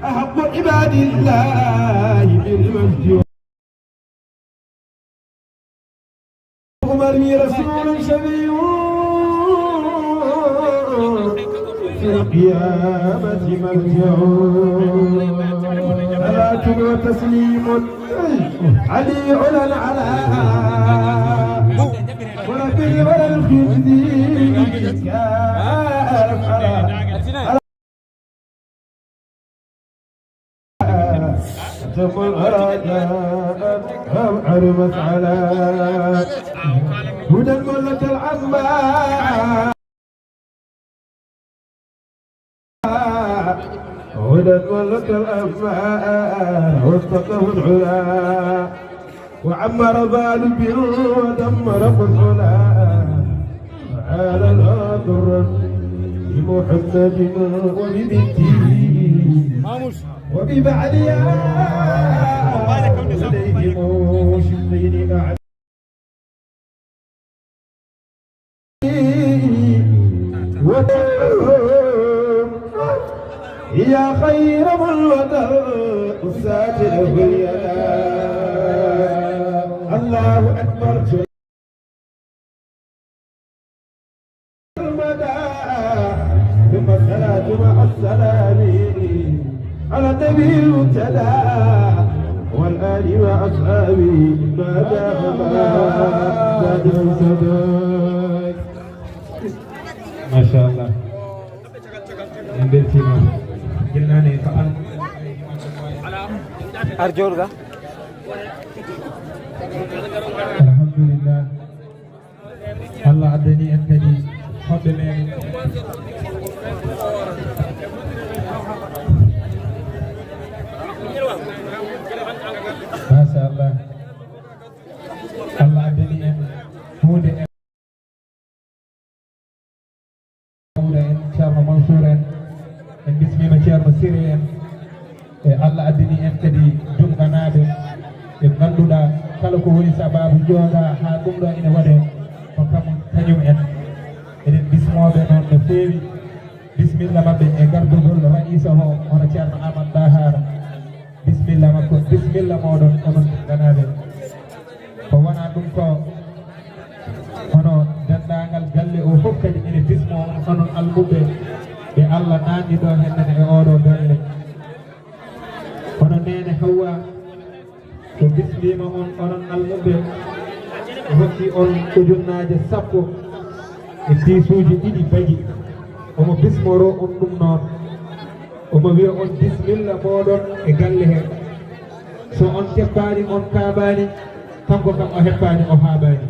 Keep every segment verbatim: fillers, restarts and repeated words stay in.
أحق عباد الله بالمجد. عمر رسول شفيع في القيامة مرجع. صلاة وتسليم علي علا العلا وربي ولا الخزي. تقول رجاء أو عربت على هدى الملة العمى. هدى الملة العمى واتقه العلا. وعمر ظالم ودمر قتلا. تعالى لا ضرا بمحمد وببنته وببعلها. إليهم شقين أعلى. يا خير من وتر ساتره اليدا. الله أكبر. المدى ثم الصلاة مع السلام على النبي المرتضى والآل وأصحابه ما دام ما زاد الصدى. ما شاء الله. En mbeltiima. Gila naane ko an. Ar jooɗoɗaa. Alhamdulillah. Allah addani en kadi hoɓɓe meɗen. Machallah. Allah addani en huunde en. Mawɗo en, Ceerno Mansour en, en bismiima Ceerno Siri en, e Allah addini en kadi Dunnganaaɓe ɓe ngannduɗaa kala ko woni sabaabu jooɗaa haa ɗum ɗo ina waɗee ko kam, kañum en. Eɗen bismooɓe noon no feewi, bismilla maɓɓe e gardugol ra'iisa o, hono Ceerno Aamadu Daahaar. Bismilla makko, bismilla mooɗon, onon Dunnganaaɓe. Ko wonaa ɗum ko, hono denndaangal galle o fof kadi ene bismoo on, onon almuɓɓe ɓe Allah naatni ɗo heen nene e ooɗo galle. Hono neene Hawwa, o bismiima on, onon almuɓɓe, o hokki on ujunnaaje sappo e piisuuji ɗiɗi baji. Omo bismoroo on ɗum noon. Omo wiya on bismilla mooɗon e galle he. So on keppaani, on kaaɓaani, kanko kam o heppaani, o haaɓaani.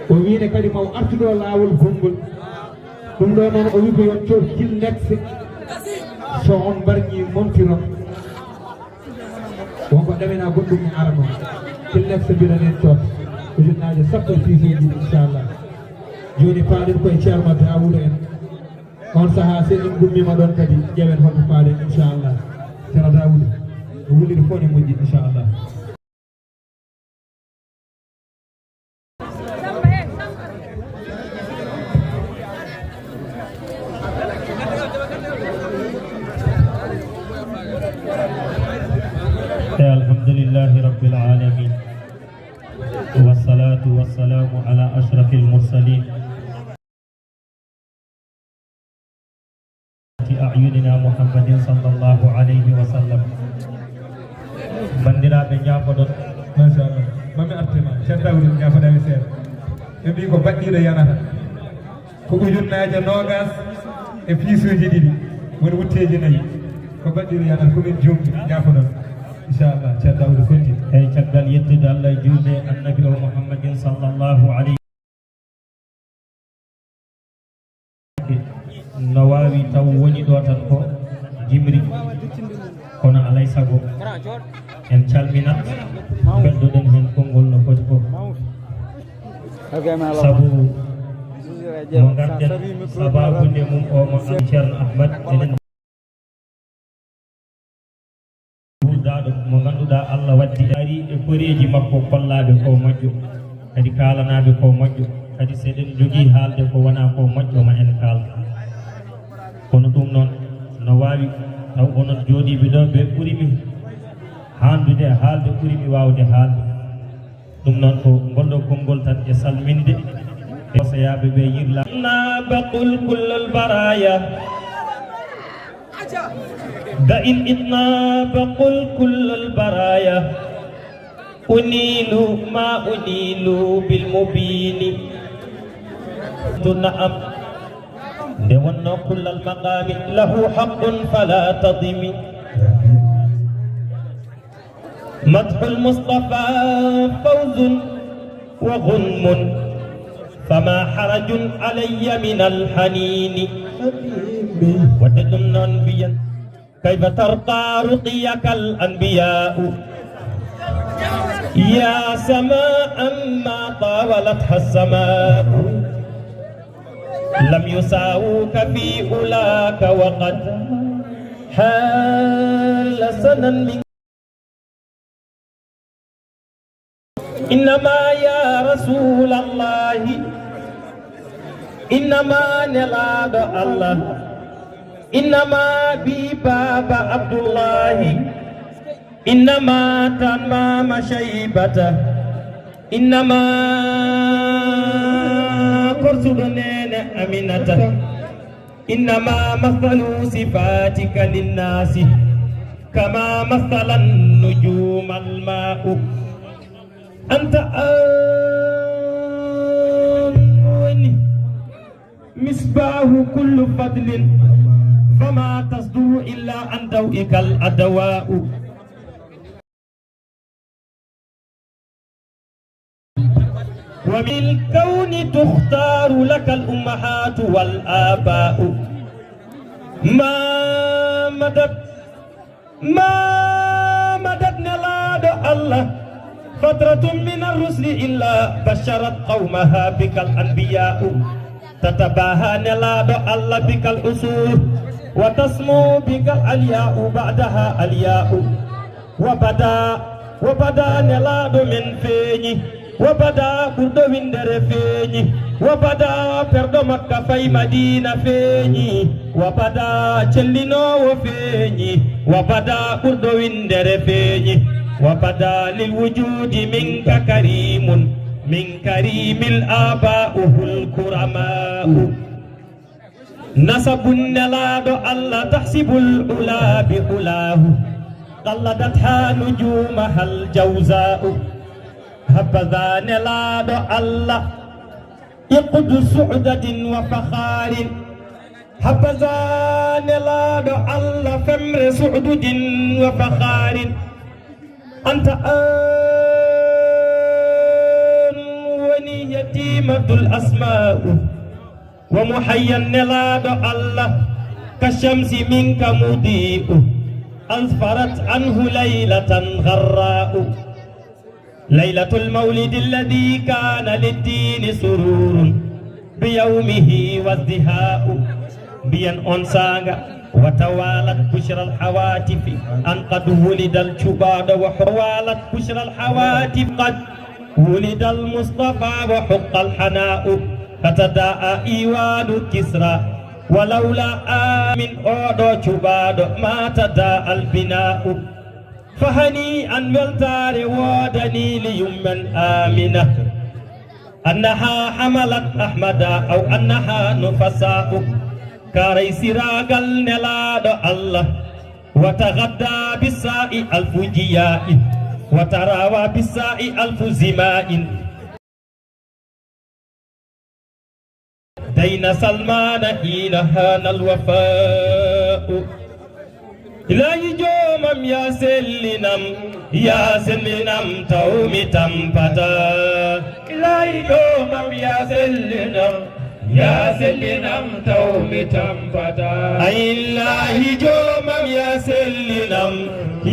O wiine kadi ma o artu ɗo laawol gonngol. Ɗum ɗo noon o wi ko yon coof Kleenex. So on mbarñi momtiron. Wonko ɗamina goɗɗum mi ara noon. Kleenex mbiɗa nen coof. Ujunnaaje sappo e piisuuji ɗiɗi, inchallah. Jooni paaɗen koye Ceerno Daawuda en. On sahaa, so en gummiima ɗoon kadi, ƴeewen holto paaɗen, inchallah. Ceerno Daawuda, no wuliri fof ne moƴƴi, inchallah. الحمد لله رب العالمين، والصلاة والسلام على أشرف المرسلين، أعيننا محمد صلى الله عليه وسلم. Banndiraaɓe, njaafoɗon. Machallah. Mami artima, Ceerno Daawuda, njaafoɗaami seeɗa. Ɓe mbii ko baɗɗiiɗo yanata. Ko ujunnaaje noogaas e piisuuji ɗiɗi woni wutteeji nayi. Ko baɗɗiiɗo yanata, ko min juumde, njaafoɗon. Inchallah, Ceerno Daawuda, kontin. Eyi, caggal yettude Allah e juulde Annabi o Muhammadin sallallahu alayhi. No waawi taw woni ɗo tan ko jimri, kono alay sago en calminat, mbeddoɗen heen konngol no foti fof. Sabu mo ngarɗen, sabaabu nde mum o mo am Ceerno Ahmad, eɗen Ɓurdaaɗo mo ngannduɗaa Allah waddi e ari e koreeji makko kollaaɓe ko moƴƴo, kadi kaalanaaɓe ko moƴƴo, kadi so eɗen njogii haalde ko wonaa ko moƴƴo ma en kaal. Kono ɗum noon no waawi Taw onon jooɗiiɓe ɗo, ɓe ɓuri mi haandude haalde, ɓuri mi waawde haalde. Ɗum noon, ko ngol ɗo konngol tan e salminde e wasayaaɓe ɓe yirla. Naba qul kullal baraya. Da in itnaba qul kullal baraya. Unilu ma unilu bil mubini. Na'am. Nde wonno kullal maqami lahu haqqun fala tadimi. Madhul Mustafa fawzun wa ghunmun, fama harajun alayya min al hanini. Wadde ɗum noon mbiyen. كيف ترقى رقيك الأنبياء يا سماء ما طاولتها السماء. لم يساووك في علاك وقد حال سنا منك. إنما يا رسول الله، إنما نلاد الله، إنما بي بابا عبد الله، إنما تمام شيبته، إنما قرص نين أمينته. إنما مثل صفاتك للناس كما مثل النجوم الماء. أنت أن مصباح كل فضل، فما تصدر إلا عن ضوئك الأضواء. وبالكون تختار لك الأمهات والآباء. ما مدت، ما مدت نلاد الله فترة من الرسل إلا بشرت قومها بك الأنبياء. تتباهى نلاد الله بك الأصول، وتسمو بك الألياء بعدها ألياء. وبدا، وبدا نلاد من فيني، وبدا ɓurɗo winndere feeñi, وبدا perɗo Makka fay Madiina feeñi, وبدا cellinoowo feeñi, وبدا ɓurɗo winndere feeñi, وبدا للوجود منك كريم، من كريم الآباؤه الكرماء. نسب نلاد الله تحسب العلا بعلاه، قلدتها نجومها الجوزاء. حبذا نلاد الله عقد سعدة وفخار، حبذا نلاد الله فمر سعدد وفخار. أنت أن وني يتيمة الأسماء، ومحيا نلاد الله كالشمس منك مضيء، أسفرت عنه ليلة غراء. ليلة المولد الذي كان للدين سرور بيومه وازدهاء. Mbiyen on saanga, وتوالت بشرى الهواتف أن قد ولد الجباد وحق، وتوالت بشرى الهواتف قد ولد المصطفى وحق الحناء. فتداعى إيوان كسرى ولولا آمن أودو جباد ما تداعى البناء. فهنيئا weltaare woodanii liyummen Aamina. أنها حملت أحمدا أو أنها نفساء. Karay siraagal nelaaɗo Allah. وتغدى بالساء ألف جياء، وتراوى بالساء ألف ظماء. دين سلمان حين هان الوفاء. Ilaahi joomam yaa sellinam, yaa sellinam taw mi tampata. Ilaahi joomam yaa sellinam, yaa sellinam taw mi tampata. Ay Ilaahi joomam yaa sellinam,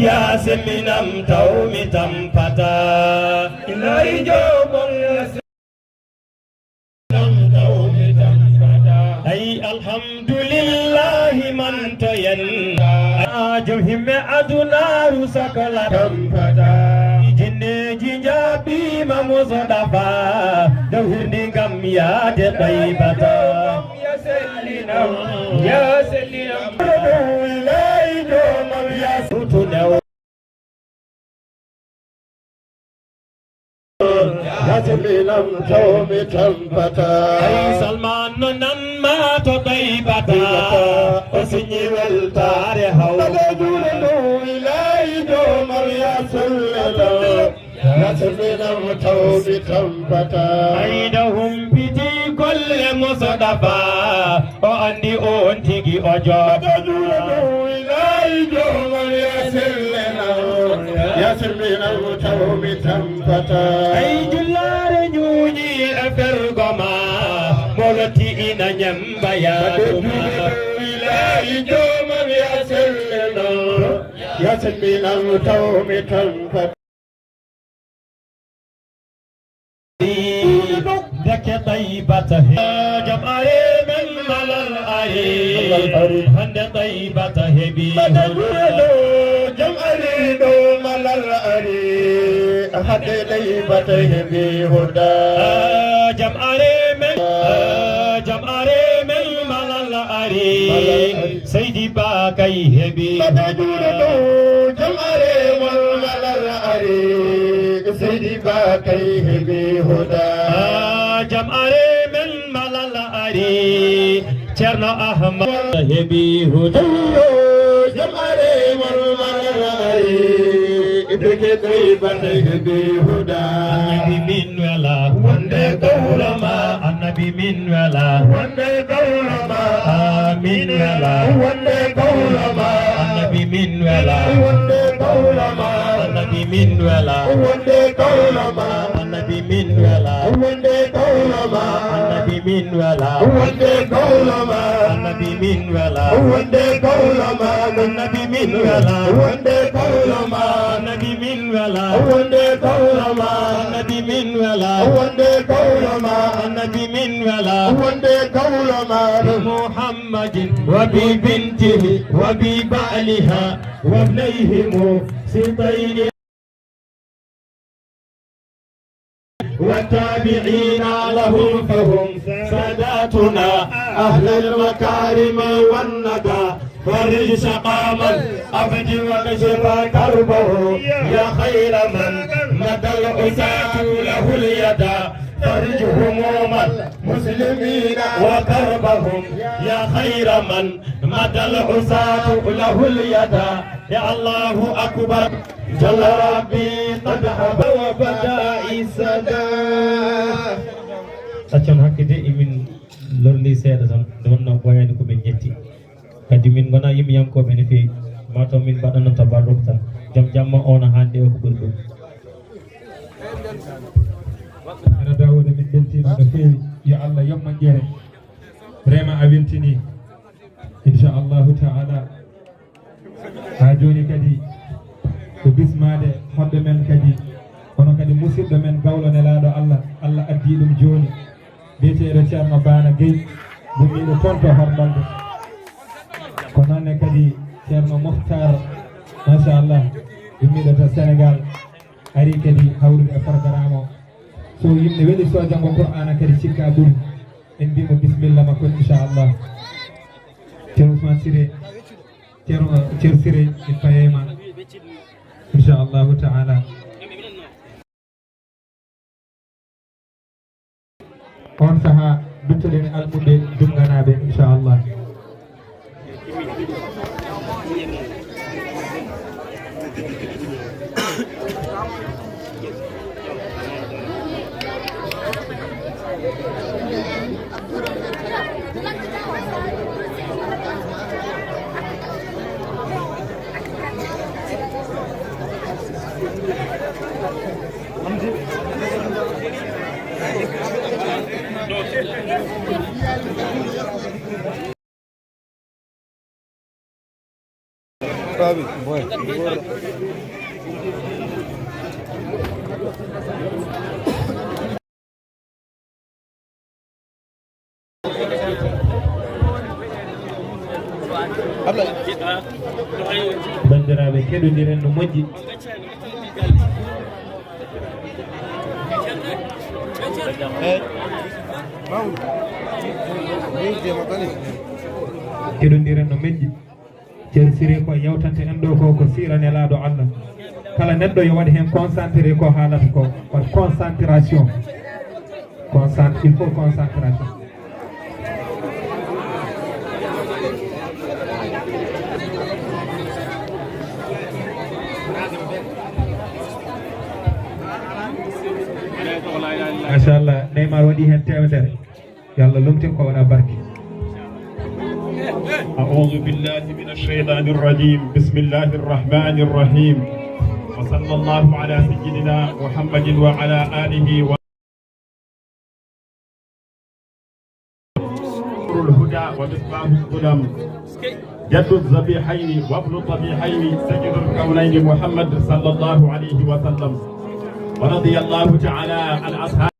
yaa sellinam taw mi tampata. Ilaahi joomam yaa Ay alhamdulillahi mantoyen. Aa, jom himme adunaaru sakola tampata. Jinneeji njaabiima Mustafa, dow hirdi ngam yaade Taybata. Ya sellinam, ya sellinam. Yaasin mi nam tawmi tampata. Ay Salman no nan ma to Taybata. Taybata. O siñi weltaare haw. Ɓe juula dow Ilaahi joomam Yaasin mi nam. Yaasin mi nam tawmi tampata. Ay da humpiti golle Mustafa. O andi on tigi o jooma. Ɓe juula dow Ilaahi joomam Yaasin mi nam. Yaasin mi nam tawmi tampata. Ay jullaare ñuuñi e fergo ma, mo lotti ina ñamba yaaduma. Ɓe juula dow Ilaahi joomam Yaasin mi nam. Yaasin mi nam tawmi tampata. Deke Taybata he. Jam are men malal ari. Malal ari. Hande Taybata hebi. Bada jurelo jam are do malal ari. Hande Taybata hebi huda. Jam are men, jam are men malal ari. Malal ari. Seydi Ba kay hebi. Ɓe juula dow jam are mon malal ari. Seydi Ba kay hebi huda. Ah, jam are men malal ari. Ceerno Ahmad hebi huda. Ayyo, jam are mon malal ari. Deke Taybata hebi huda. Annabi min wela wonde gawlo ma. Annabi min wela wonde gawlo ma. Amin wela wonde gawlo ma. Annabi min wela wonde gawlo ma. Annabi min wela wonde gawlo ma. Annabi min wela wonde gawlo ma. Annabi min wela wonde gawlo ma. Annabi min wela wonde gawlo ma. Annabi min wela wonde gawlo ma. Annabi min wela wonde gawlo ma. Annabi min wela wonde gawlo ma. Annabi min wela wonde gawlo ma. Muhammadin wa bi bintihi wa bi ba'liha wa ibnayhim sibtayni. والتابعين لهم فهم ساداتنا أهل المكارم والندى. فرج سقام العبد واكشف كربه يا خير من مدى العصاة له اليدا. فرج هموم المسلمين وكربهم يا خير من مدى العصاة له اليدا. يا الله أكبر. Jalla Rabbi qad haba wa bada isada. Accon hakke de, emin lorli seeɗa tan, nde wonno ɓooyaani ko min ƴetti. Kadi min ngona yimɓeyankooɓe no feewi, mataw min mbaɗano tabarruk tan. Joom jamma o no haandi e ko ɓuri ɗum. Ceerno Daawuda, min mbeltiima no feewi, yo Allah yoɓ moƴƴere. Vraiment a weltini, inchallahu taala. Haa jooni kadi ko bismaade hoɗɓe men kadi, kono kadi musidɗo men gawlo nelaaɗo Allah, Allah addi ɗum jooni, biyeteeɗo Ceerno Baana Gueye, gummiiɗo toon to Hormbalde. Ko noon ne kadi Ceerno Mohtar, machallah, gummiiɗo to Sénégal, ari kadi hawrude e programme o. So yimɓe weli so janngo Qur'aana kadi cikka ɓuri. En mbiimo bisimilla makko, inchallah. Ceerno Ousmane Siré, Ceerno, Ceerno Siré, en payay ma, inchallahu taala. On saha duttoɗen almuɓɓe Dumganaaɓe, inchallah. Banndiraaɓe, keɗondiren no moƴƴi. Keɗondiren no moƴƴi. Cersiri ko yewtante en ɗo ko, ko siira Nelaaɗo Allah. Kala neɗɗo yo waɗ heen concentré ko haalata ko, waɗ concentration. Concent-, il faut concentration. Machallah, Neymar waɗi heen teemedere. Yo Allah lomtin ko, waɗa barke. أعوذ بالله من الشيطان الرجيم. بسم الله الرحمن الرحيم. وصلى الله على سيدنا محمد وعلى آله و نور الهدى ومصباح الظلم. جد الذبيحين وابن الذبيحين سيد الكونين محمد صلى الله عليه وسلم. ورضي الله تعالى عن أصحاب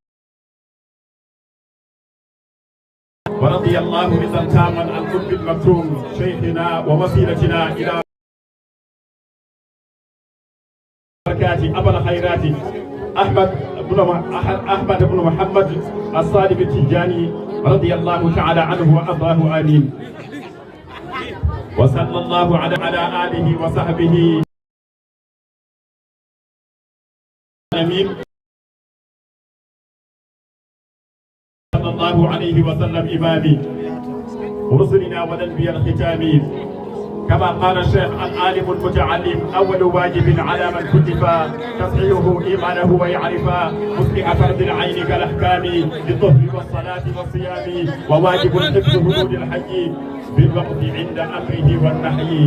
ورضي الله رضا تاما عن قطب المكتوم شيخنا ووسيلتنا إلى بركات أبا الخيرات أحمد بن م-، أح-، أحمد بن محمد الصادق التجاني رضي الله تعالى عنه وأرضاه، آمين. وصلى الله على، على آله وصحبه. آمين. صلى الله عليه وسلم إمامي رسلنا والأنبياء الختامي. كما قال الشيخ العالم المتعلم: أول واجب على من كلف تصحيحه إيمانه ويعرف مصلح فرض العين كالأحكام للطهر والصلاة والصيام، وواجب حفظ حدود الحي بالوقت عند أمره والنهي،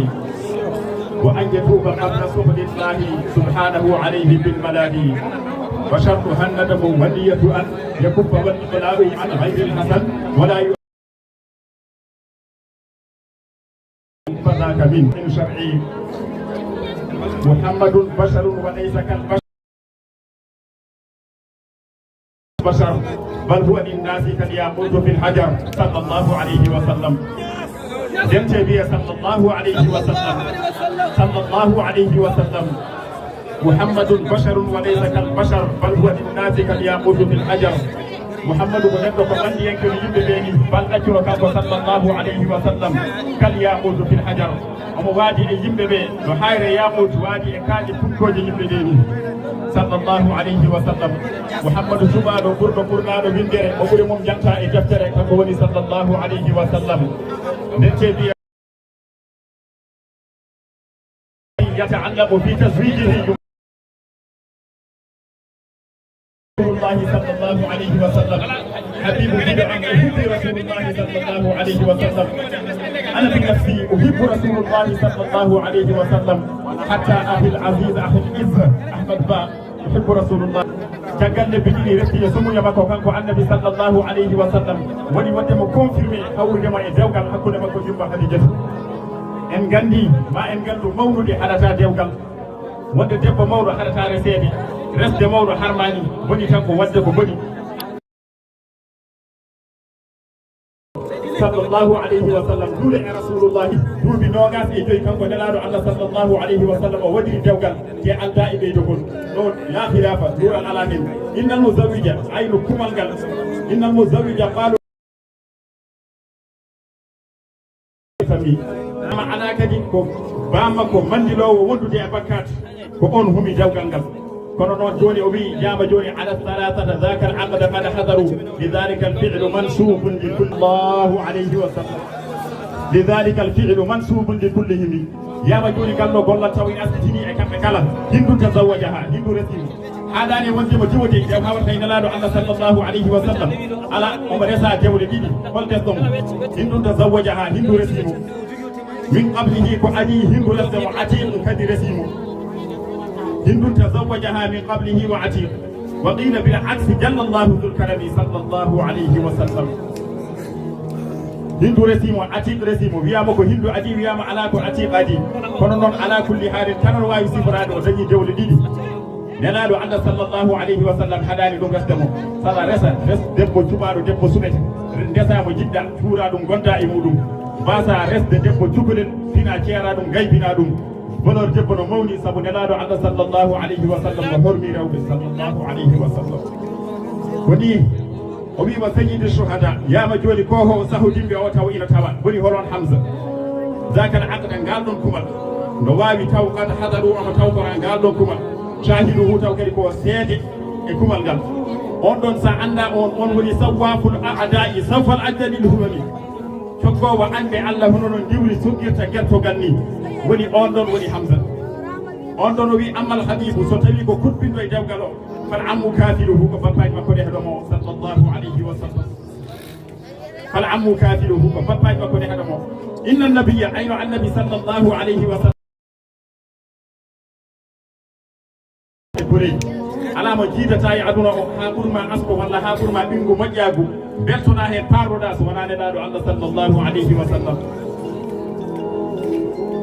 وأن يتوب قبل سخط الله سبحانه عليه بالملال. وشرطها الندم والنية أن يكف والإقلاع عن غير الحسن ولا ي-، فذاك من شرعي. محمد بشر وليس كالبشر. بشر، بل هو للناس كالياقوت في الحجر، صلى الله عليه وسلم. Ndente wiye صلى الله عليه وسلم، صلى الله عليه وسلم. محمد بشر وليس كالبشر، بل هو للناس كالياقوت في الحجر. Muhammadu ko neɗɗo, ko ɓandiyanke no yimɓe ɓe ni, bal accuro kanko صلى الله عليه وسلم كالياقوت في الحجر. Omo waadi e yimɓe ɓe no hayre yaaquut waadi e kaaƴe pukkooje yimɓe ɗe ni. صلى الله عليه وسلم. Muhammadu suɓaaɗo, ɓurɗo ɓurɗaaɗo winndere, o ɓuri mum janta e deftere, kanko woni صلى الله عليه وسلم. Ndente wiye يتعلق في تزويجه رسول الله صلى الله عليه وسلم. حبيب بدعة، أحب رسول الله صلى الله عليه وسلم. أنا بنفسي أحب رسول الله صلى الله عليه وسلم. حتى أخي العزيز، أخي العزة، أحمد با، أحب رسول الله. Caggal lebbi ɗiɗi refti e sumuya makko kanko Annabi صلى الله عليه وسلم, woni waɗde mo confirmé, hawrude mo e dewgal hakkunde makko Jumba Hadijatu. En nganndi, ma en nganndu mawnude haɗata dewgal. Wonde debbo mawɗo haɗata reseede, resde mawɗo harmaani, boni tan ko waɗde ko boni. صلى الله عليه وسلم, duule e Rasulullahi, duuɓi noogas e joyi, kanko Nelaaɗo Allah صلى الله عليه وسلم o waɗiri dewgal, te aldaa e ɓeydogol. Ɗo laa خلاف, luural alaa heen. إن المزوج, aynu kumal ngal, إن المزوج قالوا Famille. Ama alaa kadi ko baa makko mandiloowo wondude e bakkaat, ko oon humi dewgal ngal. Kono noon jooni o wi'i, jaaba jooni, على الثلاثة ذاك العقد قد حضروا، لذلك الفعل منسوب لكل، صلى الله عليه وسلم. لذلك الفعل منسوب لكلهم. Yaama jooni ngal ɗo gollal taw ina asbitini e kamɓe kala. Hindu tazawwajaha, Hindu resi mo. Haɗaani wonde mo diwode, nde hawrata e Nelaaɗo Allah صلى الله عليه وسلم. Alaa, omo resa dewle ɗiɗi, hol desɗo mo? Hindu tazawwajaha, Hindu resi mo. من قبله, ko adii Hindu resde mo, Atiiq kadi resi mo. Hindu tazawwajaha من قبله وعتيق. وقيل بالعكس، جل الله ذو الكرم صلى الله عليه وسلم. Hindu resi mo, Atiiq resi mo. Wiyaama ko Hindu adii, wiyaama alaa ko Atiiq adii. Kono noon, alaa kulli haalin, kala no waawi siforaade o dañii dewle ɗiɗi. Nelaaɗo Allah صلى الله عليه وسلم haɗaani ɗum resde mo. Sala resa, res debbo cuɓaaɗo, debbo suɓete. Ndesa mo jiɗɗa, cuura ɗum, gonda e muɗum. Mbasa resde debbo cukalel, fina ceera ɗum, ngaybina ɗum. Valeur debbo no mawni sabu Nelaaɗo Allah صلى الله عليه وسلم no hormi rewɓe صلى الله عليه وسلم. Ko nii o wi'i wa sayyidu shuhada, yaama jooni ko ho sahudinɓe o taw ina tawa, woni holon Hamza. Zakal aqda, ngal ɗon kumal. No waawi taw qad hadaru, omo tawtora ngal ɗon kumal. Shahiduhu, taw kadi ko seede e kumal ngal. On ɗon sa annda on, on woni sawwaful a'da'i, sawfal ajjalil humami. Coggoowo annde Allah hono no ndiwri suggirta gertogal ni. Woni on ɗon woni Hamza. On ɗon o wi, ammal habibu, so tawi ko kubbinɗo e dewgal o, fal ammu kafiluhu, ko bappaaji makko ɗe haɗo mo, sallallahu alayhi wa sallam. Fal ammu kafiluhu, ko bappaaji makko ne haɗa mo. Inna nabiyya, ayno annabi sallallahu alayhi wa sallam. Alaa mo jiidata e aduna o, haa ɓurma asko walla haa ɓurma ɓinngu moƴƴaagu, beltoɗaa heen, paarɗoɗaa so wonaa nelaaɗo Allah sallallahu alayhi wa sallam.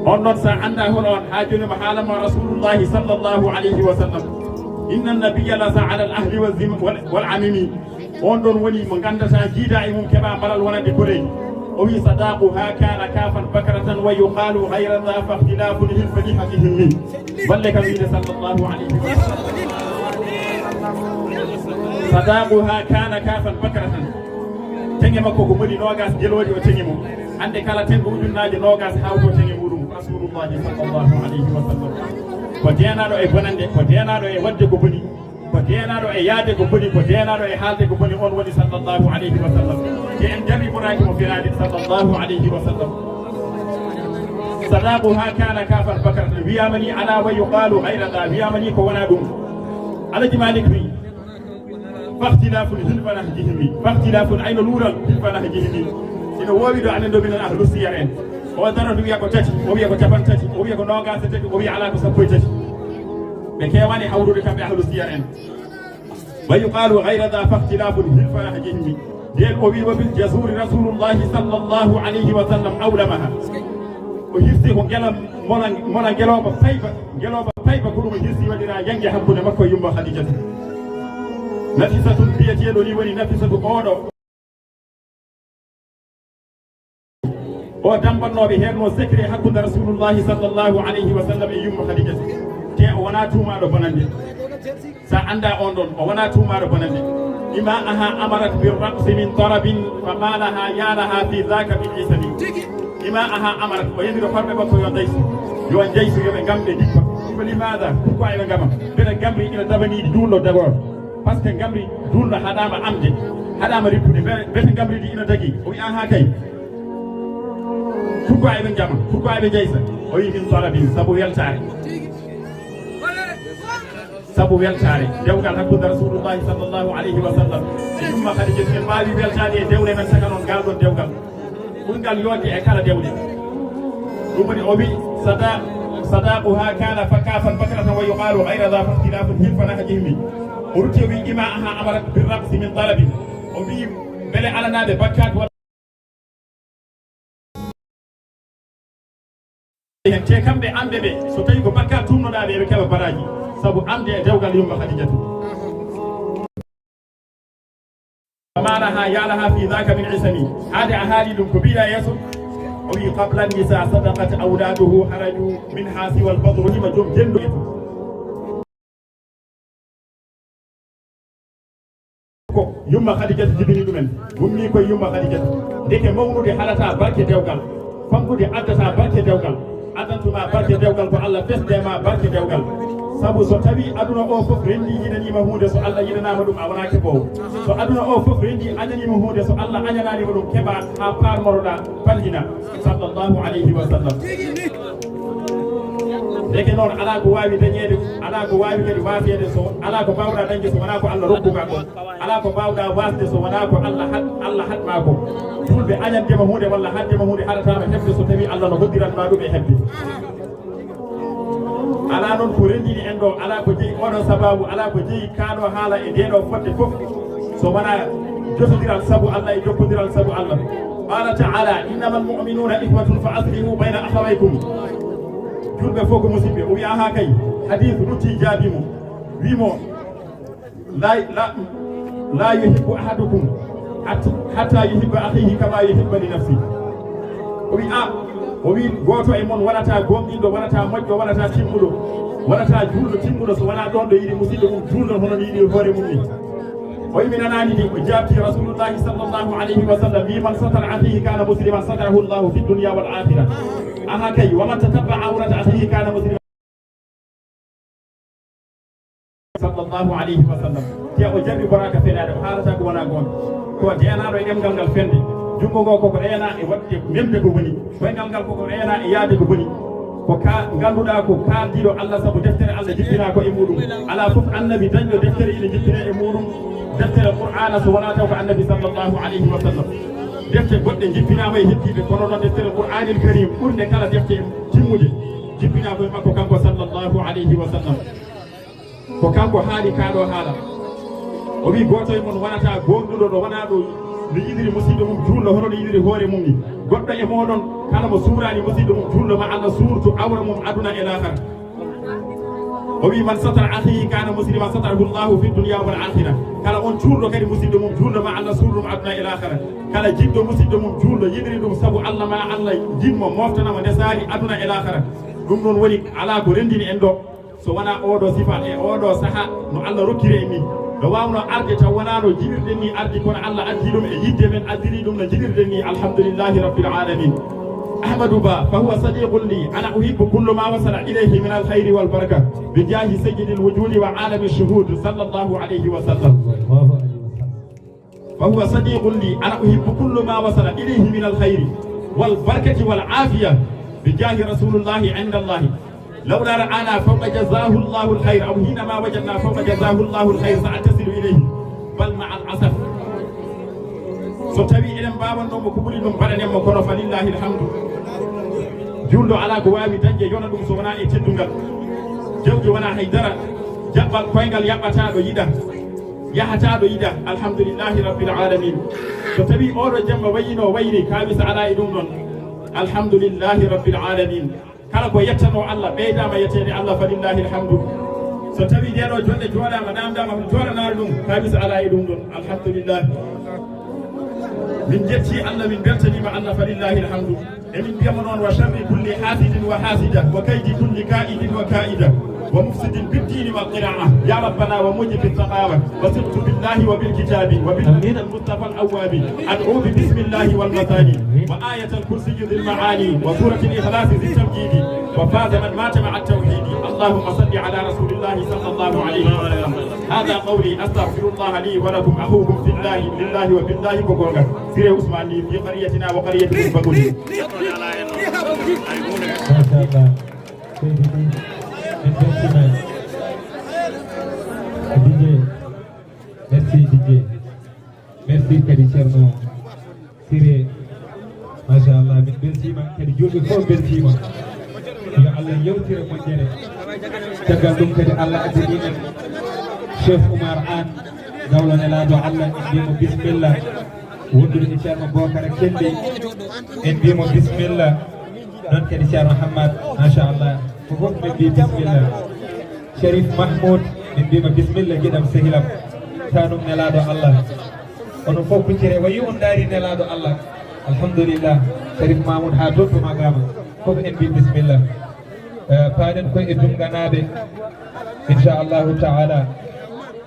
On noon, so a anndaa hono on, haa jooni mo haalama Rasulullahi sallallahu alayhi wa sallam. Inna nabiyya laza ala al ahli wa zim-, wal, wal amimi. On ɗon woni mo nganndataa jiida e mum keɓa malal wonande koreeji. O wi, sadaquha kana kafan bakratan wa yuqalu ghayra dha fakhtilafun hilfani hakihimmi. Balle kam wiide sallallahu alayhi wa sallam. Sadaquha kana kafan bakratan. Teŋe makko ko moni noogas gelooɗi o teŋi mo. Hannde kala teŋgo ujunnaaje noogas hawto teŋe muɗum. Rasulullahi sallallahu alayhi wa sallam. Ko deenaaɗo e bonande, ko deenaaɗo e waɗde ko boni. Ko deenaaɗo e yaade ko boni, ko deenaaɗo e haalde ko boni, on woni sallallahu alayhi wa sallam. Te en jaɓi ɓuraaki mo firaade sallallahu alayhi wa sallam. Sadaquha kana kafan bakratan, wiyaama ni alaa wa yuqalu ghayra dha, wiyaama ni ko wonaa ɗum. Alaji Malik wi, fakhtilafun hilfa nahjihimi, fakhtilafun ayno luural hilfa nahjihimi. Ina woowi ɗo amen ɗo minen ahlu siyar en. O darata wiya ko tati, o wiya ko capan tati, o wiya ko noogaas e tati, o wiya alaa ko sappo e tati. Ɓe keewani hawrude kamɓe ahlu siyar en. Wa yuqalu ghayra dha fakhtilafun hilfa nahjihimi. Nden o wi, wa bil jazuri Rasulullahi sallallahu alayhi wa sallam awlamaha. O hirsi ko ngela mola, mola ngelooba payba, ngelooba payba ko ɗum o hirsi waɗira yange hakkunde makko e yumma Khadijatu. Nafisatu biyeteeɗo ni woni Nafisatu oɗo. O dambannooɓe heerno secret hakkunde Rasulullahi sallallahu alayhi wa sallam e yumma Khadijatu. Te o wonaa tuumaaɗo bonande. Sa annda on ɗon, o wonaa tuumaaɗo bonande. Ima aha amarat bir raqsi min tarabin, fa malaha ya laha fi dhaka min isami. Ima aha amarat, o yamiro horɓe makko yo ndaysu. Yo njaysu, yo ɓe ngam ɓe dippa. Ko limaada? Pourquoi eɓe ngama? Ɓeɗa ngamri ina dabaniɗi duulɗo d'abord. Par ce que ngamri duulɗo haɗaama amde, haɗaama rippude. Mbete, mbete ngamri ndi ina dagi? O wi, aha kay. Pourquoi eɓe ngama? Pourquoi eɓe njaysa? O wi, min tarabin, sabu weltaare. Sabu weltaare. Dewgal hakkunde Rasulullahi sallallahu alayhi wa sallam e yumma Khadijatu, en mbaawi weltaade e dewle men, saka noon ngal ɗon dewgal ɓurngal yooɗde e kala dewle. Ɗum woni o wi, sada-, sadaquha kana fa kafan bakratan wa yuqalu ghayra dha fakhtilafun hilfa nahjihimi. O rutti o wi, ima aha amarat bir raqsi min tarabin. O wi, mbele alanaaɓe bakkaat walla hen, te kamɓe amɓe ɓe, so tawi ko bakkaat tumnoɗaa ɓe, ɓe keɓa baraaji sabu amde e dewgal yumma Khadijatu. Wa ma laha ya laha fi dhaka min isami. Haade a haali ɗum, ko mbiɗa yeeso? O wi, qabla nisa sadaqat awladuhu haraju min ha siwal badru hima joom jendo. Ko yumma Khadijatu jibini ɗumen, gummi koye yumma Khadijatu. Ndeke mawnude halata barke dewgal, famɗude addata barke dewgal, addantuma barke dewgal ko Allah fesde ma barke dewgal. Sabu so tawi aduna o fof rendi yiɗanima hunde, so Allah yiɗanama ɗum a wona keɓowo. So aduna o fof rendi añanima hunde, so Allah añananima ɗum keɓa ha parmoroɗa ballina. Sallallahu alayhi wa sallam. Ndeke noon, alaa ko waawi dañeede, alaa ko waawi kadi waaseede, so alaa ko mbaawɗaa dañde so wonaa ko Allah rokkuma ko. Alaa ko mbaawɗaa waasde so wonaa ko Allah haɗ-, Allah haɗmaa ko. Juulɓe añande ma huunde walla haɗde ma huunde haɗataa ma heɓde so tawii Allah no hoddiran ma ɗum e heɓde. Alaa noon ko renndini en ɗo, alaa ko jeyi oɗo sabaabu, alaa ko jeyi kaa ɗo haala e ndee ɗo fodde fof, so wonaa jotondiral sabu Allah e jokkondiral sabu Allah. Qala ta'ala, "Innamal mu'minuna ikhwatun fa aslihu bayna akhawaykum." Julɓe fof ko musidɓe. O wi'a, "Haa kay." Hadith rutti jaabi mo, wi mo, "La, la, la yuhibbu ahadukum hat-, hatta yuhibba akhihi kama yuhibba li nafsi." O wi, "A," o wi, "gooto e mon wonata gomɗinɗo, wonata moƴƴo, wonata timmuɗo, wonata juulɗo timmuɗo so wonaa ɗon ɗo yiɗi musidɗo mum juulɗo hono no yiɗi hoore mum ni." O wi, "Mi nanaani ni." O jaabti Rasulullahi sallallahu alayhi wa sallam, wi, "Man satara akhihi kana musliman satarahu Allahu fi dunya wal akhirah." Aha kay, wa man tatabba awrata akhihi kana musliman. Sallallahu alayhi wa sallam. Te o jarri boraaka fenaade, o haalata ko wonaa goonga. Ko deenaaɗo e ɗemngal ngal fende. Junngo ngoo koko reenaa e waɗde memde ko boni. Koyngal ngal koko reenaa e yahde ko boni. Ko ka ngannduɗaa ko kaaldiiɗo Allah sabu deftere Allah jippinaa ko e muɗum. Alaa fof annabi dañɗo deftere ina jippinee e muɗum. Deftere Qur'aana so wonaa taw ko annabi sallallahu alayhi wa sallam. Defte goɗɗe jippinaama e heddiiɓe, kono noon deftere Qur'aanil Kariim ɓurnde kala defte timmude jippinaa ko e makko kanko sallallahu alayhi wa sallam. Ko kanko haali kaa ɗoo haala. O wii gooto e mon wonata goonɗuɗo ɗo wonaa ɗo no yiɗiri musiɗɗo mum juulɗo hono no yiɗiri hoore mum ni. Goɗɗo e mooɗon kala mo suuraani musiɗɗo mum juulɗo ma Allah suurtu awra mum aduna e laakara. O wii man satara akhihi kana musliman satarahu Allahu fi dunya wal akhirah. Kala on juulɗo kadi musiɗɗo mum juulɗo ma Allah suur ɗum aduna e laakara. Kala jiɗɗo musiɗɗo mum juulɗo yiɗiri ɗum sabu Allah ma Allah jiɗ mo moftana mo ndesaari aduna e laakara. Ɗum ɗon woni alaa ko renndini en ɗo. So wonaa ooɗoo sifa e ooɗoo sahaa no Allah rokkiri en nii, no waawnoo arde taw wonaa no njiɗirɗen nii ardi, kono Allah addi ɗum e yiɗde men, addiri ɗum no njiɗirɗen nii. Alhamdulillahi Rabbil Alamin. Ahmadu Ba, فهو صديق لي، أنا أحب كل ما وصل إليه من الخير والبركة، بجاه سيد الوجود وعالم الشهود صلى الله عليه وسلم. فهو صديق لي، أنا أحب كل ما وصل إليه من الخير والبركة والعافية بجاه رسول الله عند الله. لولا رآنا فوق جزاه الله الخير، أو حينما وجدنا فوق جزاه الله الخير سأتصل إليه، بل مع الأسف. So tawi eɗen mbaawannoo mo ko ɓuri ɗum, mbaɗanen mo, kono falillahi alhamdu. Juulɗo alaa ko waawi dañde yona ɗum so wonaa e teddungal. Jawdi wonaa hay dara, jaɓɓal koyngal yaɓɓataa ɗo yiɗa. Yahataa ɗo yiɗa, alhamdulillahi rabbil alamin. So tawi oɗo jemma wayino wayri, kaawisa alaa e ɗum ɗon, alhamdulillahi rabbil alamin. Kala ko yettanoo Allah, ɓeydaama yetteede Allah, falillahi alhamdu. So tawi ndeeɗo jonde jooɗaama, namdaama, hono jooɗanaare ɗum, kaawisa alaa e ɗum ɗon, alhamdulillah. Min njetti Allah, min mbeltaniima Allah, falillahi alhamdu. Emin mbiya mo noon, وشر كل حاسد وحاسدة، وكيد كل كائد وكائدة، ومفسد في الدين والقراءة، يا ربنا وموجب الثقاوة، وثقت بالله وبالكتاب وبالنبي المصطفى الأواب، أدعو ببسم الله والمثاني، وآية الكرسي ذي المعاني، وسورة الإخلاص ذي التمجيد، وفاز من مات مع التوحيد. اللهم صل على رسول الله صلى الله عليه وسلم. هذا قولي، أستغفر الله لي ولكم، أخوكم في الله، لله وبالله، ko goonga. Siré Ousmane Ly, في قريتنا وقريتكم فقولوا. Machallah. Seydi Ly, min beltima. D J. Merci D J. Merci kadi Ceerno Siré. Machallah, min beltima kadi, juulɓe fof beltima. Yo Allah yewtire moƴƴere. Caggal ɗum kadi Allah addani en Cheikh Oumar Anne, gawlo Nelaaɗo Allah, en mbiya mo bismillah. Wondude e Ceerno Bokara Kelli, en mbiya mo bismillah. Noon kadi Ceerno Hammad, machallah. Ko fof min mbiya bismillah. Cherif Mahmoud, min mbiya mo bismillah, giɗam sehilam. Tanum Nelaaɗo Allah. Onon fof kuccire, wayi on ndaari Nelaaɗo Allah. Alhamdulillah. Cherif Mahmoud haa Dotto Magama. Fof en mbiya bismillah. Eh, paaɗen koye e Dunganaaɓe. Inchallahu taala.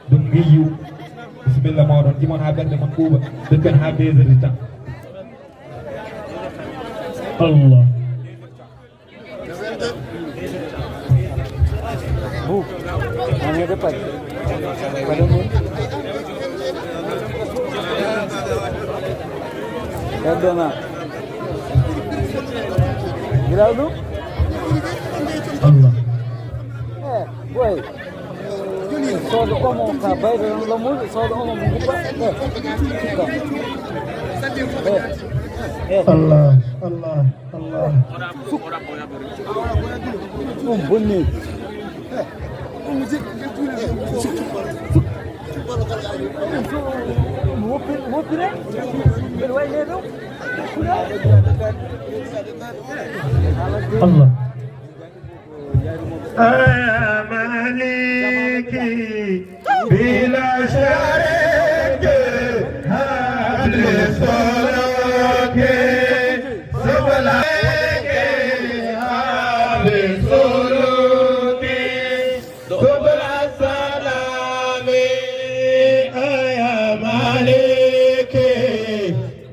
Ɗum ngiyu. Bisimilla mooɗon, imon haa ɓerɗe mon ɓuuɓa. Ɓe pen haa deux heures de temps. Allah. Bou, on est de paille. Pas de mots. Perdona. Giraw ɗum? Allah. Eh, boy. Soodo omo ka bayde non lamuɗo, soodo omo mo guppa. Eh, suka. Eh, eh. Allah, Allah, Allah. Suk. Ɗum bonni. Ɗum woppi-, woppire. Mbeɗa wayi ɗo. Allah. يا مالكي بلا شريك هب لي سلوكي سبلك هب لي سلوكي سبل السلام يا مالكي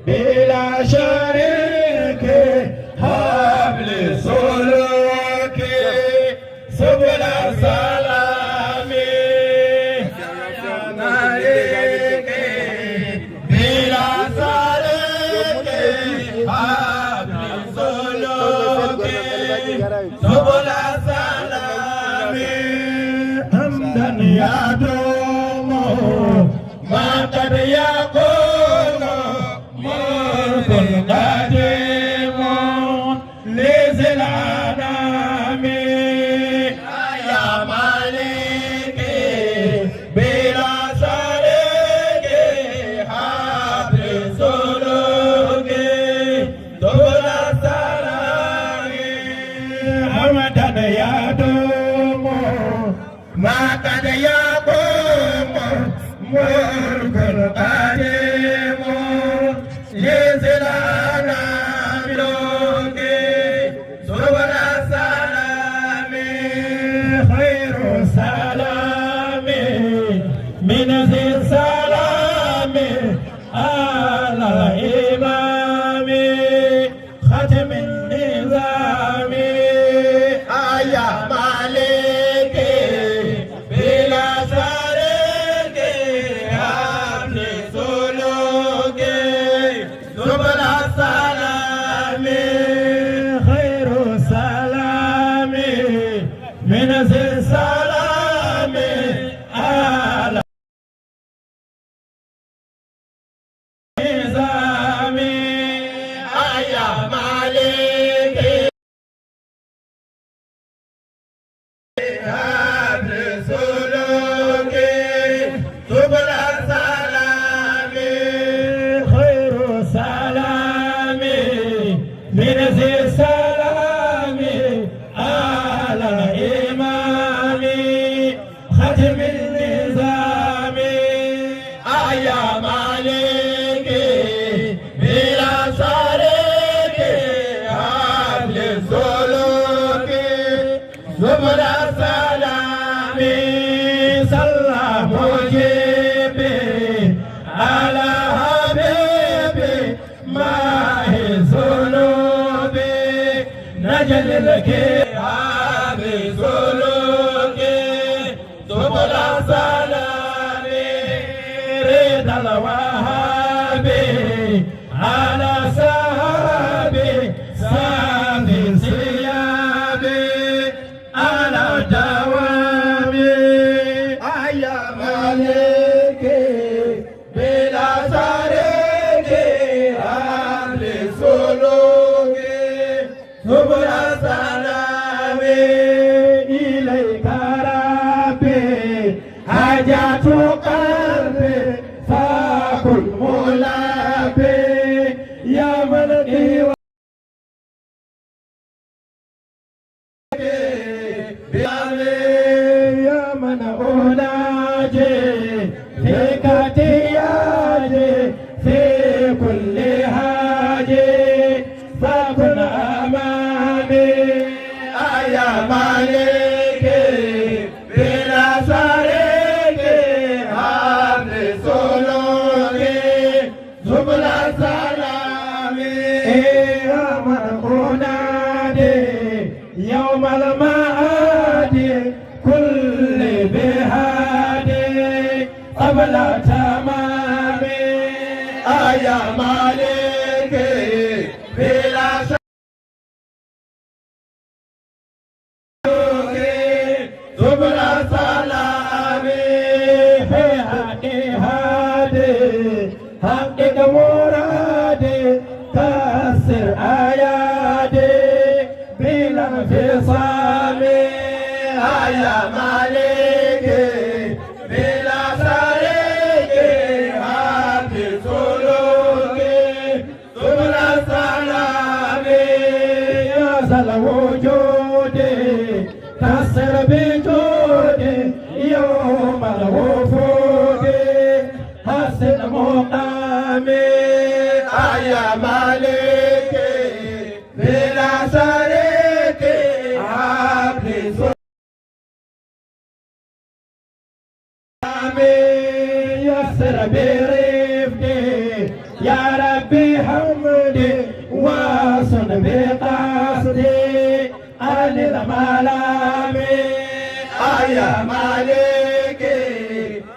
بلا شريك هب لي سبل السلام عليك بلا سرك حبل سلوك سبل السلام حمدا يدوم ما قد يقوم ملك قديم لذي الأنام. يا مالك بلا شريك حبل سلوك سبل السلام حمدا يدوم ما قد يقوم ملك قديم لذي الأنام سبل السلام خير سلام من ذي السلام على الإمام ختم النظام. يا مالك بلا شريك حبل سلوك سبل السلام خير سلام من ذي السلام على النظام. يا مالك حبل سلوك سبل السلام خير سلام من ذي السلام على الإمام ختم النظام. يا مالك بلا شريك حبل سلوك سبل السلام صلى مجيب على حبيب ماء الذنوب نجل الكرام سلوك سبل السلام رضا الوهاب على سحاب سامي ثياب على الدوام. يا مالك بلا شريك حبل سلوك سبل السلام إليك ربي حاجة قلبي فكن ملبي يا من قوى يا من أناجي فيك احتياجي في كل حاجة فكن أمامي. يا مالك بلا شريك حبل سلوك سبل السلام يا من أنادي يوم المعاد كل بهادي قبل تمام. يا مالك بلا سبل السلام في حق هادي حقق مرادي كسر أيادي بلا انفصام. يا مالك بلا شريك حبل سلوك سبل السلام يا ذا الوجود كسر بجود يوم الوفود حسن مقامي. يا مالك بلا شريك حبل يسر برفقي يا ربي حمدي وصل بقصدي عن الملام. أيا مالك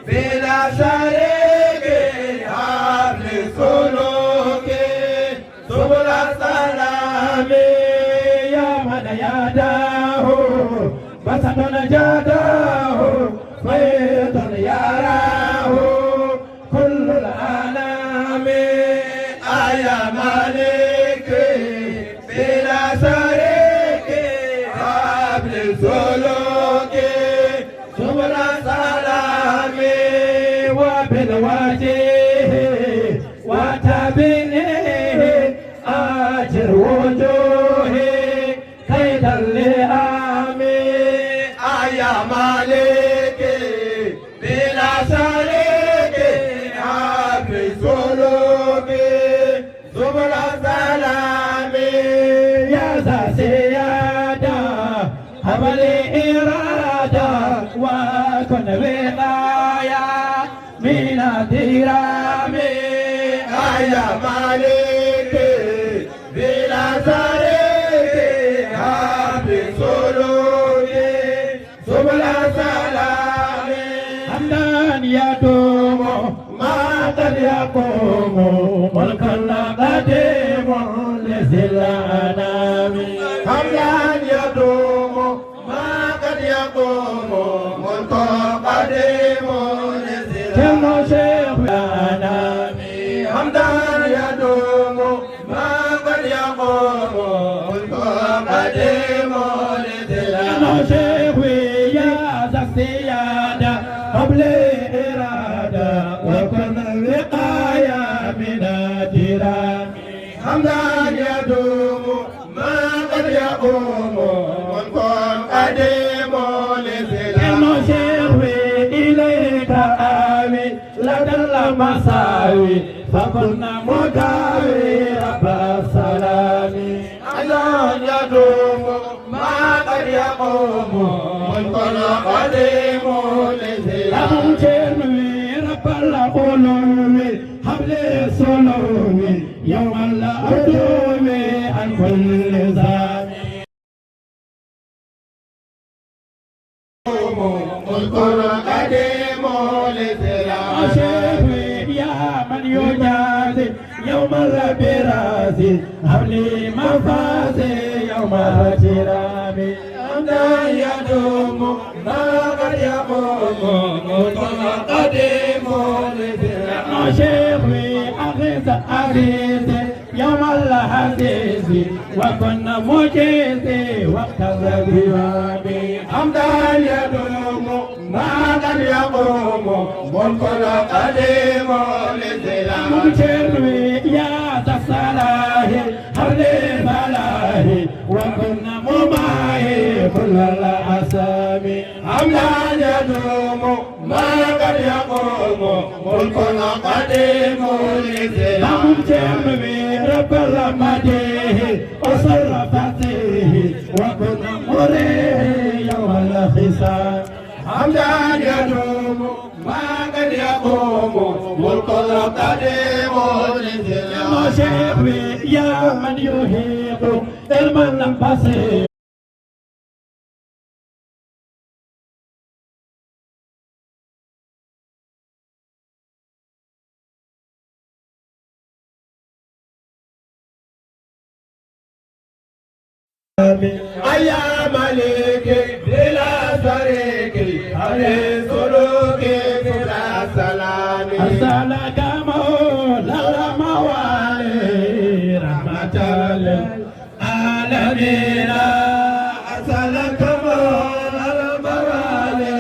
بلا شريك هب لي سلوكي سبل السلام. يا من يداه بسط جاده فيض يراه كل الأنام. أيا مالك بلا شريك هب لي سلوكي سبل السلام. وبالوجه وتبعه أجر وجوهي كيد اللئام. أيا مالك بلا شريك هب لي سلوكي سبل السلام. يا ذا السيادة هب لي إرادة وكن وقاية من الدرام. أيا مالك بلا شريك هب لي سلوكي سبل السلام. حمدا يدوم ما قد يقوم ملكا قديم لذي الأنام. حمدا يدوم ما قد يقوم ملكا قديم لذي الأنام. حمدا يدوم ما قد يقوم ملك قديم لذي الأرش. شيخي يا ذا السيادة هب لي إرادة وكن وقاية من الدرام. حمدا يدوم ما قد يقوم ملك قديم لذي الأرش. شيخي إليك آوي لدى المساوي فكن مداوي رب السلام. حمدا يدوم ما قد يقوم ملك قديم لذي الأرش. أبو جهل رب العلوم هب لي سلومي يوم العدو عن كل زامي. ملك قديم لذي الأرش. شيخي يا من يجازي يوم البراس هب لي مفازي يوم الكرام. حمدا يدوم ما قد يقوم ملك قديم لذي الأرش. شيخي أغث أغيث يوم الحديث وكن مجيزي وقت الغياب. حمدا يدوم ما قد يقوم ملك القديم لذي الأرش. مجيزي يا ذا الصلاح هب لي فلاحي وكن مماحي كل الأسامي. حمدا يدوم ما قد يقوم ملك قديم لذي الأرش. رب المديح وسر فتيه وكن مريه يوم الحساب. حمدا يدوم ما قد يقوم ملك قديم لذي الأرش. شيخي يا من يحيط علما بصيرا. أيا مليك بلا شريك علي سلوكي بلا سلام. أرسلك مولى الموالي رحمة للعالمين. أرسلك مولى الموالي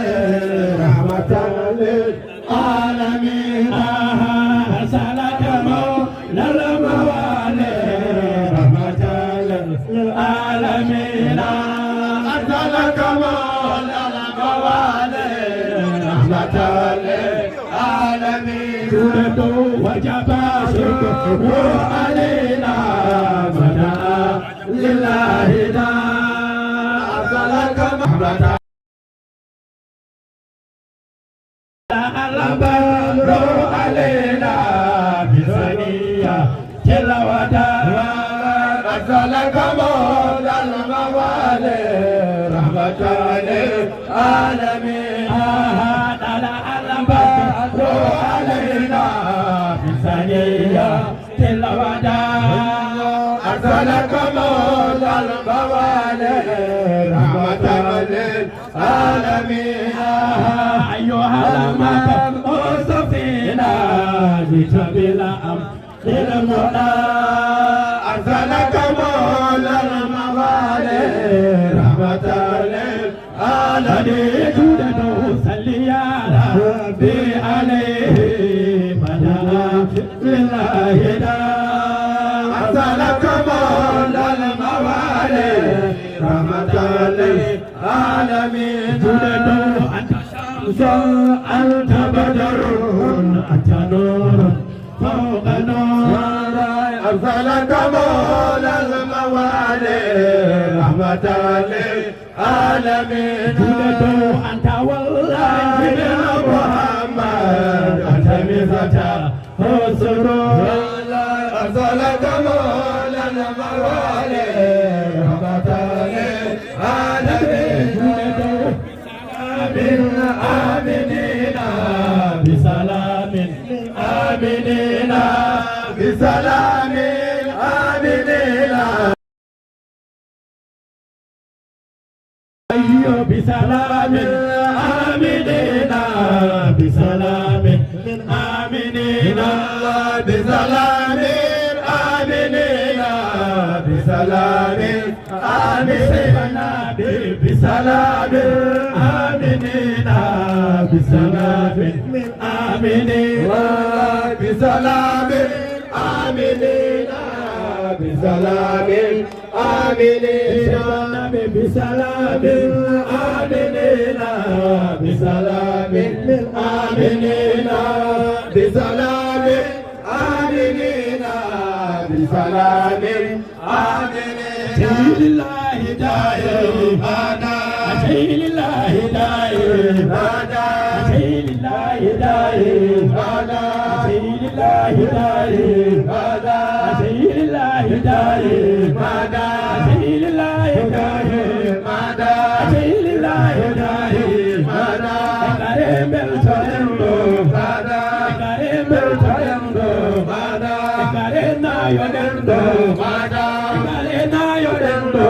رحمة للعالمين. أرسلك مولى الموالي رحمة للعالمين. أرسلك مولى الموالي رحمة للعالمين. ترد وجب شكره علينا فدعا لله داعي. أرسلك مولى البدر علينا بثنية الوداع. أرسلك مولى الموالي رحمة للعالمين. العالمين. آه، طلع البدر علينا بثنية الوداع. أرسلك مولى الموالي رحمة للعالمين. آه، أيها المبعوث فينا جئت بالأمر للمنى. أرسلك مولى الموالي رحمة للعالمين. جودته صلي يا ربي عليه فدعا لله داع. أرسلك مولى الموالي رحمة للعالمين. جودته أنت شمس، أنت بدر، أنت نور فوق نور. أرسلك مولى الموالي رحمة للعالمين. جئت أنت والله يا محمد، أنت مفتاح السرور. أرسلك مولى الموالي رحمة للعالمين. آمنين بسلام، آمنين بسلام، آمنين. أيوة، بسلام آمنين، بسلام آمنين، بسلام آمنين، بسلام آمنين، بسلام آمنين، بسلام آمنين، بسلام آمنين، بسلام آمنين. بسلام آمنين، بسلام آمنين، بسلام آمنين، بسلام آمنين. شيء لله داعي، شيء لله داعي، شيء لله داعي، شيء لله داعي، شيء لله داعي، شيء لله داعي، شيء لله داعي. Kare mbeltoɗen ɗo, kare mbeltoɗen ɗo, kare nayoɗen ɗo, kare nayoɗen ɗo,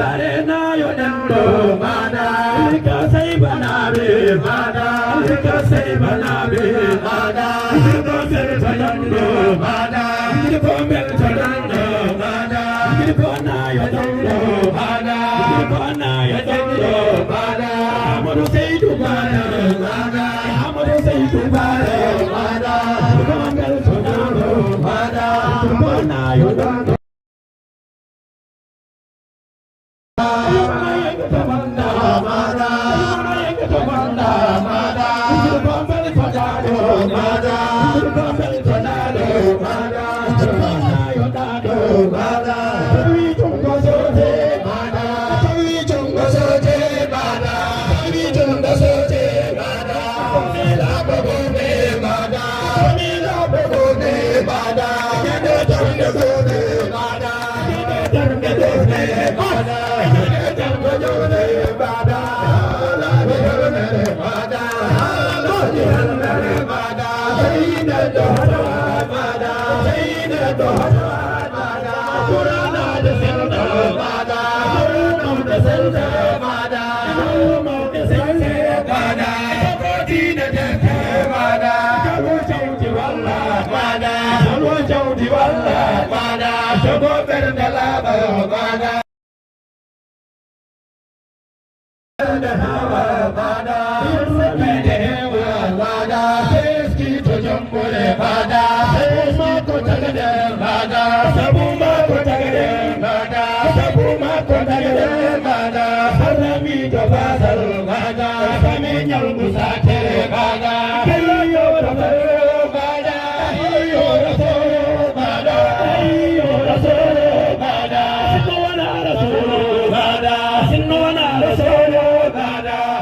kare nayoɗen ɗo. Alika sey banaɓe, alika sey banaɓe, alika mbeltoɗen ɗo, alika mbeltoɗen ɗo, alika nayoɗen ɗo, alika nayoɗen ɗo. Amadou Seydou Bara, Amadou Seydou Bara, ko mbeltoɗen ɗo, ko nayoɗen ɗo.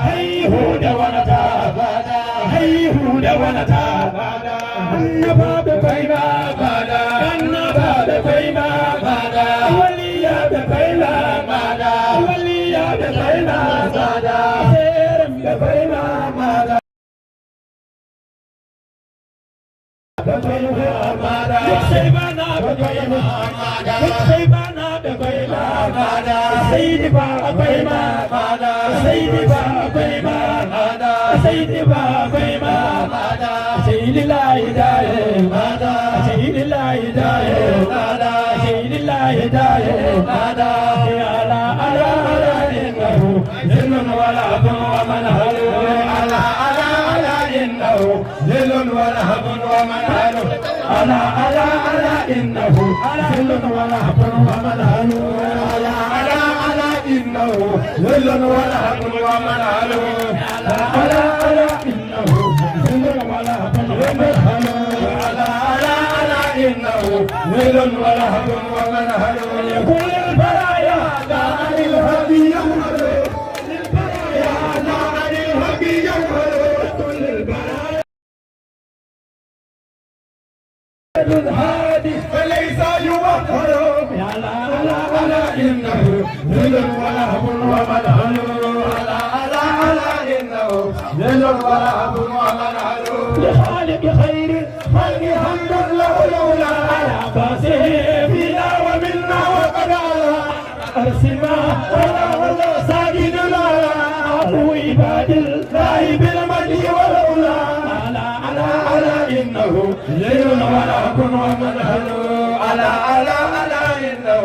Hay huunde wonata, hay huunde wonata. Annabaaɓe koye ma, annabaaɓe koye ma, waliyaaɓe koye ma, waliyaaɓe Seydi Ba a koyma, Seydi Ba a koyma, Seydi Ba a koyma. Seydi Laay Daye, Seydi Laay Daye, Seydi Laay Daye. Ala, ala, ala, innahu zillun wa lahabun wa manhalu. Ala, ala, ala, innahu zillun wa lahabun wa manhalu. Ala, ala, ala, innahu zillun wa lahabun wa manhalu. Ala, ala, ala, innahu zillun wa lahabun wa manhalu. Ala, ala, ala, إنه ذل ولهب ومنهل. ألا، ألا، ألا، إنه ذل ولهب ومنهل. كل البرايا عن الهدي ينهل. كل البرايا عن الهدي ينهل. كل البرايا الهادي فليس يوفر. يا لا، لا، لا، إنه ذل ولهب ومنهل. لا، لا، لا، إنه ذل ولهب ومنهل. لخالق خير الخلق حمد له الأولى على باسه فينا ومنا وقد علا. أرسما ولا ولا ساجدنا. أبو عباد الله بالمجد والأولى. ألا، ألا، ألا، إنه ذل ولهب ومنهل. ألا، ألا، ألا، إنه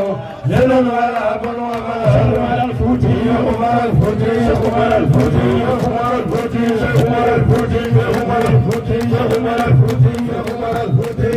ذل ولهب ومنهل. صلوا على الفوتي، عمر الفوتي، عمر الفوتي، عمر الفوتي، عمر الفوتي، عمر الفوتي، عمر الفوتي.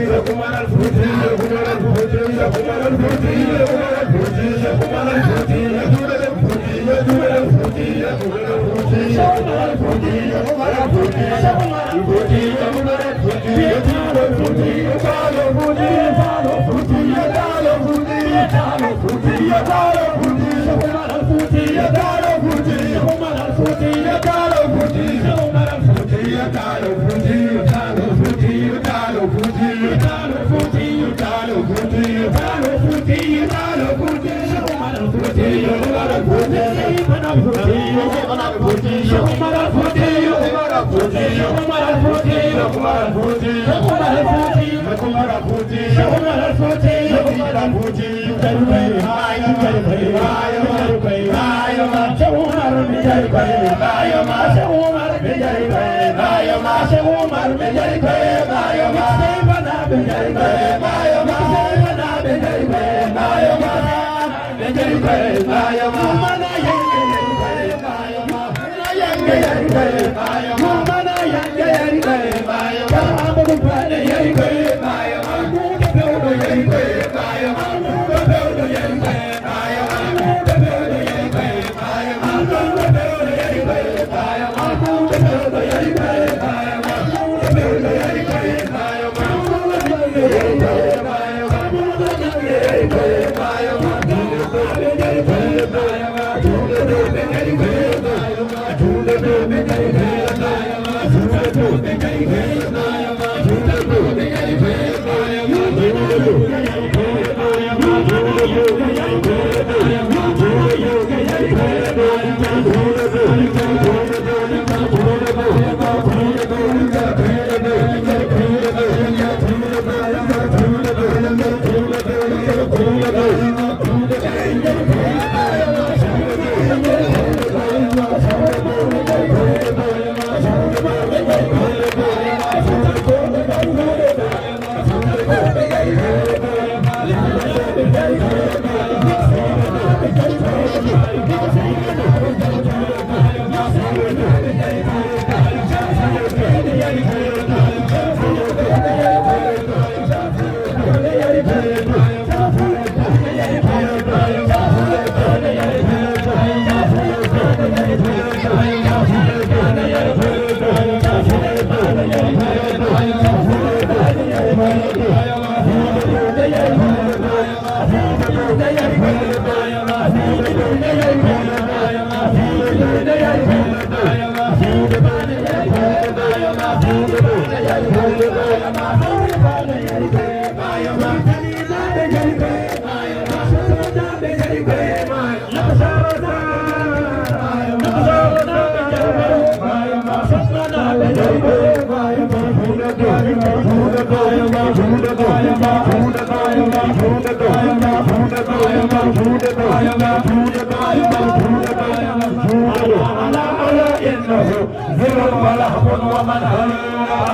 ومن حوله.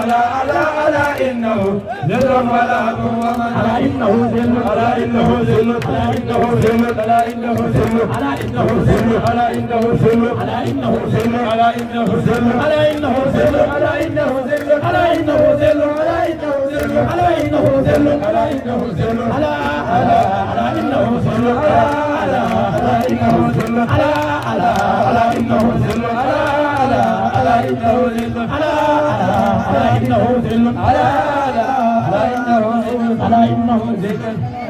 ألا، ألا، ألا إنه ذل ولا قوة. ألا إنه ذل، ألا إنه ذل، ألا إنه ذل، ألا إنه ذل، ألا إنه ذل، ألا إنه ذل، ألا إنه ذل، ألا إنه ذل، ألا إنه ذل، ألا إنه ذل، ألا إنه ذل، ألا إنه ذل، ألا إنه ذل، ألا إنه ذل، ألا، ألا، ألا إنه ذل، ألا، ألا، ألا إنه ذل، ألا، ألا، ألا إنه ذل، ألا، ألا، ألا إنه ذل، ألا، ألا، ألا إنه ذل، ألا، ألا، ألا إنه ذل، ألا إنه ذل.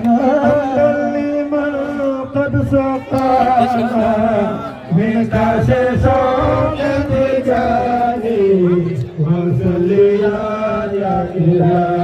حمدا لمن قد سقانا من كأس شوق التجاني، وصليا يا إلهي.